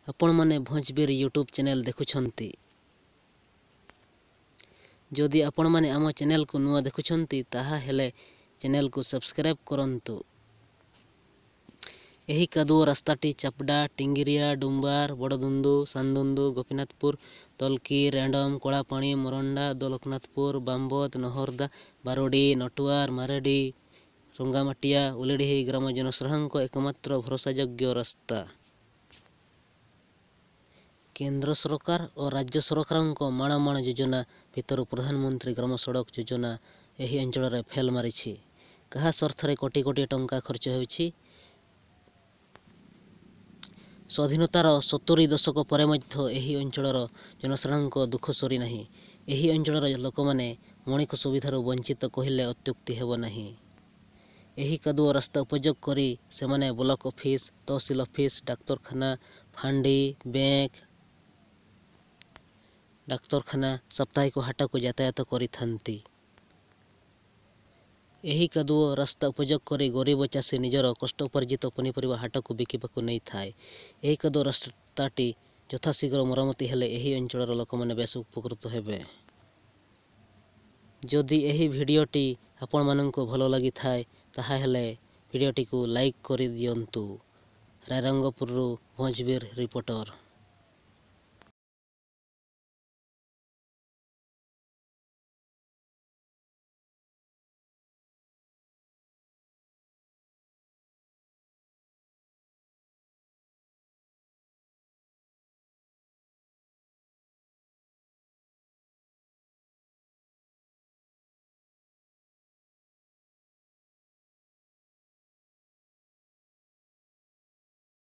ଆପଣମାନେ ଭଞ୍ଜବୀର YouTube channel ଦେଖୁଛନ୍ତି। ଯଦି ଆପଣମାନେ ଆମ ଚ୍ୟାନେଲ୍କୁ ନୂଆ ଦେଖୁଛନ୍ତି, ତାହାହେଲେ ଚ୍ୟାନେଲ୍କୁ ସବସ୍କ୍ରାଇବ୍ କରନ୍ତୁ। ଏହି କାଦୁଅ ରାସ୍ତାଟି ଚାପଡ଼ା, ଟିଙ୍ଗିରିଆ, ଡୁମ୍ବାର, ବଡ଼ଦୁନ୍ଦୁ, ସାନଦୁନ୍ଦୁ, ଗୋପୀନାଥପୁର, ତଲକି, ରେଣ୍ଡମ, କଳାପାଣି, ମରଣ୍ଡା, ଦୋଲକନାଥପୁର, ବାମ୍ବଦ, ନହରଦା, ବାରଡ଼ି, ନଟୁଆର, ମାରେଡ଼ି, ରଙ୍ଗାମାଟିଆ, ଉଲିଡିହି ଗ୍ରାମ ଜନସାଧାରଣଙ୍କ ଏକମାତ୍ର ଭରସାଯୋଗ୍ୟ ରାସ୍ତା। କେନ୍ଦ୍ର ସରକାର ଓ ରାଜ୍ୟ ସରକାରଙ୍କ ମାଣ ମାଣ ଯୋଜନା ଭିତରୁ ପ୍ରଧାନମନ୍ତ୍ରୀ ଗ୍ରାମ ସଡ଼କ ଯୋଜନା ଏହି ଅଞ୍ଚଳରେ ଫେଲ୍ ମାରିଛି। କାହା ସ୍ୱାର୍ଥରେ କୋଟି କୋଟି ଟଙ୍କା ଖର୍ଚ୍ଚ ହେଉଛି? ସ୍ୱାଧୀନତାର 70 ଦଶକ ପରେ ମଧ୍ୟ ଏହି ଅଞ୍ଚଳର ଜନସାଧାରଣଙ୍କ ଦୁଃଖ ସରିନାହିଁ। ଏହି ଅଞ୍ଚଳର ଲୋକମାନେ ମୌଳିକ ସୁବିଧାରୁ ବଞ୍ଚିତ କହିଲେ ଅତ୍ୟୁକ୍ତି ହେବ ନାହିଁ। ଏହି କାଦୁଅ ରାସ୍ତା ଉପଯୋଗ କରି ସେମାନେ ବ୍ଲକ ଅଫିସ, ତହସିଲ ଅଫିସ, ଡାକ୍ତରଖାନା, ଫାଣ୍ଡି, ବ୍ୟାଙ୍କ, ଡାକ୍ତରଖାନା, ସାପ୍ତାହିକ ହାଟକୁ ଯାତାୟାତ କରିଥାନ୍ତି। ଏହି କାଦୁଅ ରାସ୍ତା ଉପଯୋଗ କରି ଗରିବ ଚାଷୀ ନିଜର କଷ୍ଟ ଉପାର୍ଜିତ ପନିପରିବା ହାଟକୁ ବିକିବାକୁ ନେଇଥାଏ। ଏହି କାଦୁଅ ରାସ୍ତାଟି ଯଥାଶୀଘ୍ର ମରାମତି ହେଲେ ଏହି ଅଞ୍ଚଳର ଲୋକମାନେ ବେଶ ଉପକୃତ ହେବେ। ଯଦି ଏହି ଭିଡ଼ିଓଟି ଆପଣମାନଙ୍କୁ ଭଲ ଲାଗିଥାଏ, ତାହାହେଲେ ଭିଡ଼ିଓଟିକୁ ଲାଇକ୍ କରିଦିଅନ୍ତୁ। ରାଇରଙ୍ଗପୁରରୁ ଭଞ୍ଜବୀର ରିପୋର୍ଟର।